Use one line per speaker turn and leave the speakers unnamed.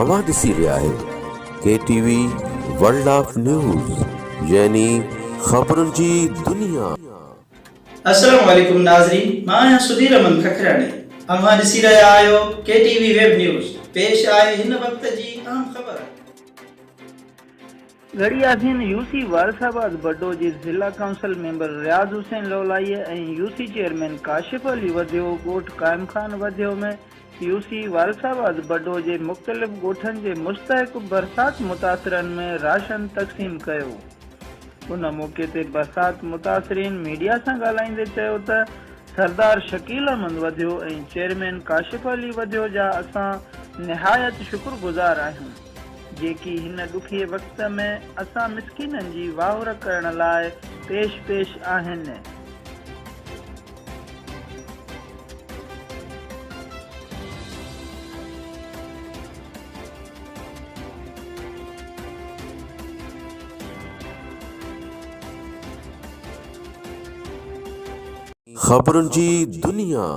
اوهان ڏسي رهيا آهيو K T V world of news يعني خبرن جي دنيا.
السلام عليڪم ناظرين مان آهيان سڌير احمد ککراڻي اوهان ڏسي رهيا آهيو ڪي ٽي وي ويب نيوز پيش آهي هن وقت جي اهم خبر.
ڳڙهي ياسين يو سي وارث آباد بڊو جي ضلع council member Riaz Hussain Lolai ۽ U C chairman Kashif Ali Wadhio ڳوٺ قائم خان وڌيو ۾ يو سي وارث آباد بڊو جي مختلف ڳوٺن جي مستحق برسات متاثرن ۾ راشن تقسيم ڪيو ان موقعي تي برسات متاثرين ميڊيا سان ڳالهائيندي چيو ته سردار شڪيل احمد وڌيو ۽ چيئرمين ڪاشف علي وڌيو جا اسان نهايت شڪر گذار آهيون. جيڪي هن ڏکئي وقت ۾ اسان مسڪينن جي واهر ڪرڻ لاء پيش پيش آهن.
خبرن جي دنيا.